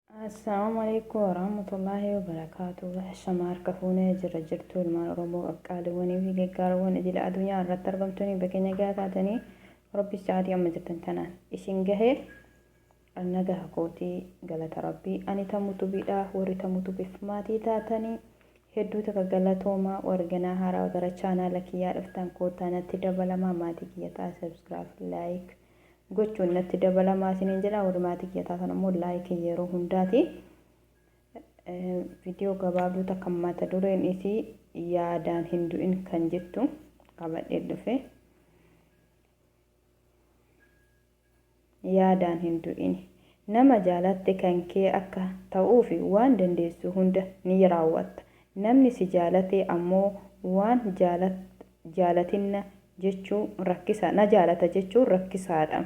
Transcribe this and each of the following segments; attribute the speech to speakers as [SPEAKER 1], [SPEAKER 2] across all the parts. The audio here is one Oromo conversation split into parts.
[SPEAKER 1] Assalaamu alaikum warahmatullaahi wabarakaatuh. Shama harka fuunee jirra jirtu ilmaan Oromoo qaqqaaliiwwanii fi gaggaaroowwan idila addunyaa irratti argamtanii bakka nagaa taatanii Rabbi sa'aatii amma jirtan tanaan isin gahee nagaa kootii galata Rabbii. Ani Tamuu Tubiidha. Warri Tamuu Tubiif maatii taatanii hedduu takka galatoomaa. Warri ganaa haaraa gara chaanaala kiyyaa dhuftan koottaa natti dabalamaa, maatii kiyya ta'a, subscribe, like gochuun natti dabalamaa isiniin jedha. Warri maatii kiyya taatan ammoo like yeroo hundaati. Viidiyoo gabaabduu takka mata dureen isii yaadaan hin du'in kan jettu qabadhee dhufe. Yaadaan hin du'in. Nama jaalatte kan kee akka ta'uufi waan dandeessu hunda ni raawwatta. Namni si jaalate ammoo waan jaalatinna jechuu rakkisa, na jaalata jechuun rakkisaadha.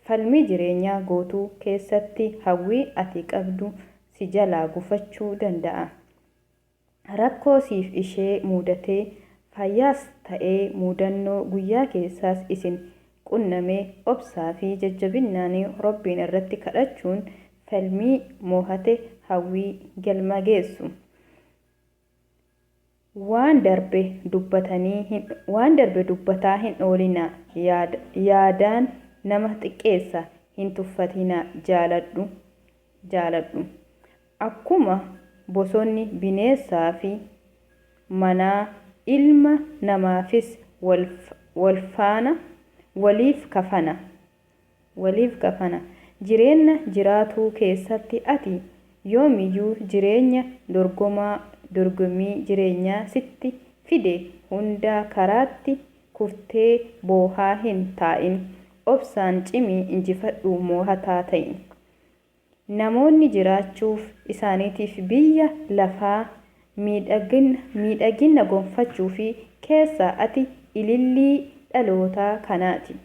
[SPEAKER 1] Falmii jireenyaa gootuu keessatti hawwii ati qabdu si jalaa gufachuu danda'a. Rakkoo siif ishee muudatee, fayyaas ta'ee muudannoo guyyaa keessaas isin qunname obsaa fi jajjabinnaan Rabbiin irratti kadhachuun falmii moohate hawwii galma geessu. Waan darbe dubbatanii hin waan darbe dubbataa hin oolinaa. Yaadaan nama xiqqeessa hin tuffatinaa. Jaaladhu, jaaladhu. Akkuma bosonni bineessaa fi manaa ilma namaafis wal faana waliif kafana. Waliif kafana. Jireenya jiraatuu keessatti ati yoomiyyuu jireenya dorgomaa. Dorgommii jireenyaa sitti fide hundaa karaatti kuftee boohaa hin taa'in. Obsaan cimii injifadhu, moohataa ta'i. Namoonni jiraachuuf isaaniitiif biyya lafaa miidhagina gonfachuu fi keessaa ati ilillii dhaloota kanaati.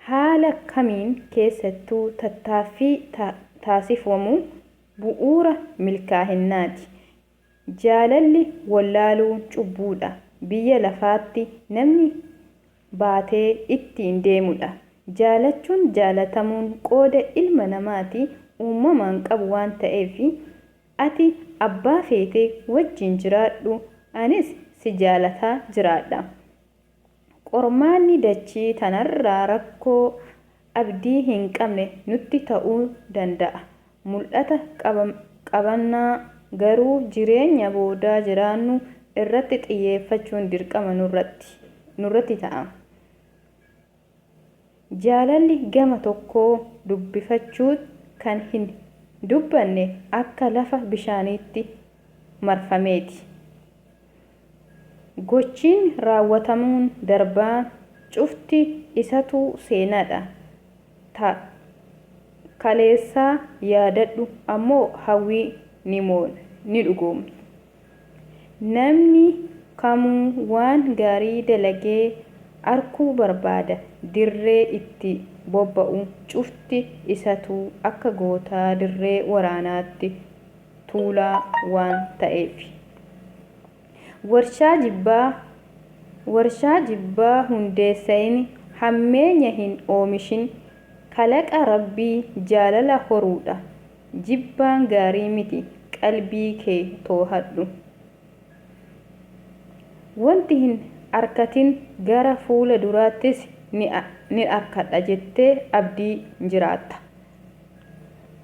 [SPEAKER 1] Haala kamiin keessattuu tattaaffii taasifamu bu'uura milkaa'inaati. Jaalalli wallaaluun cubbuudha. Biyya lafaatti namni baatee ittiin deemudha. Jaalachuun jaalatamuun qooda ilma namaati uumamaan qabu waan ta'eef ati abbaa feete wajjin jiraadhu, anis si jaalataa jiraadha. Qormaanni dachii tanarraa rakkoo abdii hin qabne nutti ta'uu danda'a. Mul'ata qabannaa garuu jireenya boodaa jiraannu irratti xiyyeeffachuun dirqama nurratti ta'a. Jaalalli gama tokkoo dubbifachuu kan hin dubbanne akka lafa bishaaniitti marfameeti. Gochiin raawwatamuun darbaan cufti isatu seenaadha. Kaleessaa yaadadhu ammoo hawwii ni dhugoomti. Namni kamuu waan gaarii dalagee arkuu barbaada. Dirree itti bobba'u cufti isatu akka gootaa dirree waraanaatti tuulaa waan ta'eef. Warshaa jibbaa hundeessin, hammeenya hin oomishin. Kalaqa Rabbii jaalala horuudha. Jibbaan gaarii miti, qalbii kee too'adhu. Wanti hin arkatin gara fuula duraattis ni arkadha jettee abdii jiraatta.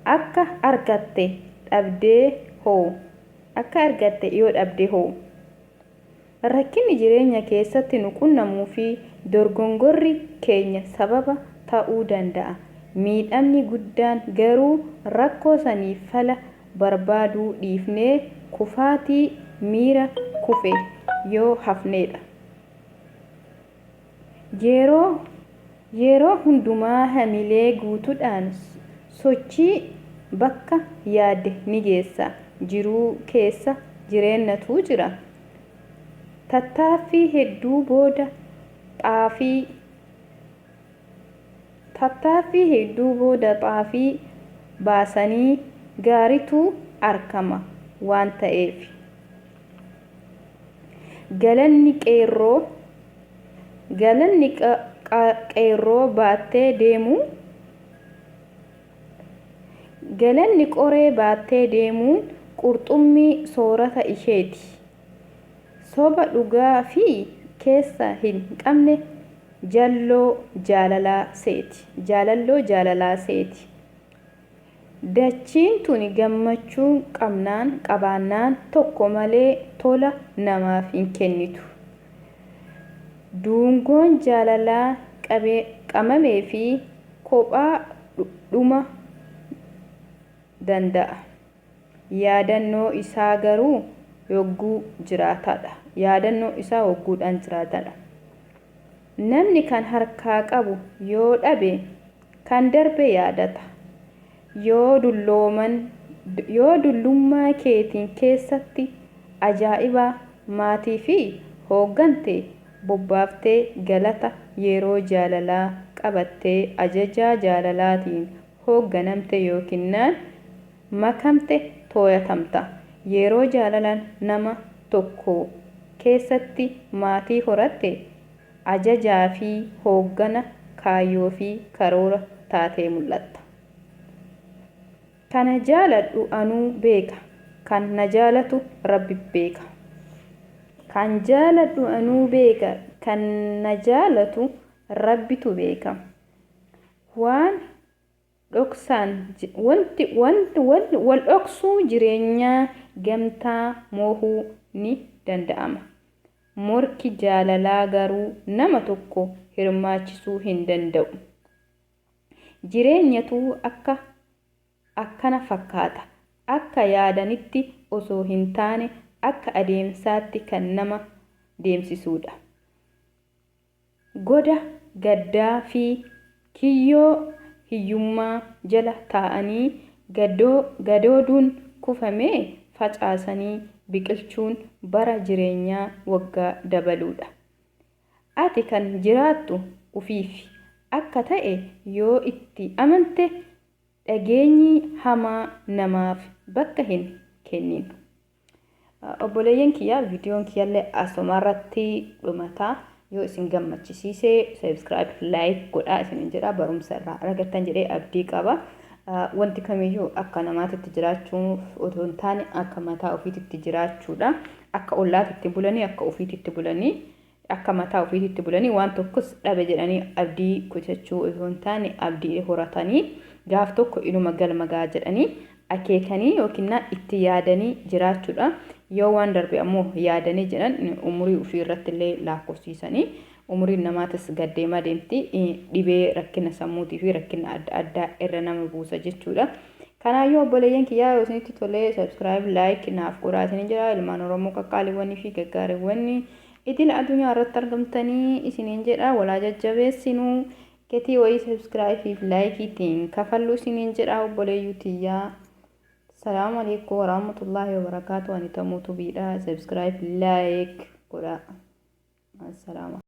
[SPEAKER 1] Akka arkatte dhabdee hoo? Akka argatte yoo dhabde hoo? Rakkinni jireenya keessatti nu qunnamuu fi dorgongorri keenya sababa ta'uu danda'a. Miidhamni guddaan garuu rakkoo saniif fala barbaaduu dhiifnee kufaatii miira kufe yoo hafnedha. Yeroo hundumaa hamilee guutuudhaan sochii bakka yaadde ni geessa. Jiruu keessa jireenyatu jira. Tattaaffii hedduu booda xaafii Tattaaffii hedduu booda xaafii baasanii gaariitu arkama waan ta'eef. Galanni qeerroo baattee deemuu. Galanni qoree baattee deemuun qurxummii soorata isheeti. Soba dhugaa fi keessa hin qabne jalloo jaalalaa seeti. Jaalalloo jaalalaa seeti. Dachiin tuni gammachuu qabnaan qabaannaan tokko malee tola namaaf hin kennitu. Duungoon jaalalaa qamamee fi kophaa dhuma danda'a. Yaadannoo isaa garuu yogguu jiraataadha. Yaadannoo isaa wogguudhaan jiraataadha. Namni kan harkaa qabu yoo dhabe kan darbe yaadata. Yoo dullooman yoo dullummaa keetiin keessatti ajaa'iba maatii fi hooggante bobbaaftee galata yeroo jaalalaa qabattee ajajaa jaalalaatiin hoogganamte yookinnaan makamte tooyatamta. Yeroo jaalala nama tokko keessatti maatii horatte ajajaa fi hooggana kaayyoo fi karoora taatee mul'atta. Kana jaaladhu anuu beeka, kan na jaalatu Rabbi beeka. Kan jaaladhu anuu beeka, kan na jaalatu Rabbitu beeka. Waan dhoksaan wanti wanti wal dhoksuu jireenyaa gamtaa moohuu ni danda'ama. Morki jaalalaa garuu nama tokko hirmaachisuu hin danda'u. Jireenyatu akka akkana fakkaata. Akka yaadanitti osoo hin taane akka adeemsaatti kan nama deemsisuudha. Goda gaddaa fi kiyyoo hiyyummaa jala taa'anii gadooduun kufame facaasanii biqilchuun bara jireenyaa waggaa dabaluudha. Ati kan jiraattu ufiifi akka ta'e yoo itti amante dhageenyi hamaa namaaf bakka hin kennin. Obboleeyyan kiyya, viidiyoon kiyyallee asumarratti dhumata. Yoo isin gammachisiise subscribe, like godhaa isinin jedha. Barumsa irraa argattan jedhee abdii qaba. Wanti kamiyyuu akka namaatitti jiraachuuf otoo hin taane akka mataa ofiititti jiraachuudha. Akka ollaatitti bulanii, akka ofiititti bulanii, akka mataa ofiititti bulanii, waan tokkos dhabe jedhanii abdii kutachuu osoo hin taane abdii horatanii gaaf tokko inuma galma ga'a jedhanii akeekanii yookiin itti yaadanii jiraachuudha. Yoo waan darbe ammoo yaadanii jedhan umurii ofii irratti illee lakkoofsiisanii umuriin namaatis gaddeemaa deemti, dhibee rakkina sammuutii fi rakkina adda addaa irra nama buusa jechuudha. Kanaayyuu obboleeyyan kiyyaa, yoo isinitti tolee subscribe, like naaf godhaa isinin jira. Ilmaan Oromoo qaqqaaliiwwanii fi gaggaariiwwan idil addunyaa irratti argamtanii isiniin jedha, walaa jajjabeessinuu, gatii wayii subscribe fi likeiitiin kafallu isiniin jedha obboleeyyuu tiyyaa. Salaamu alaikum warahmatullahi wabarakaatu. Ani Tamuu Tubiidha. Subscribe, like godhaa. Assalaamu.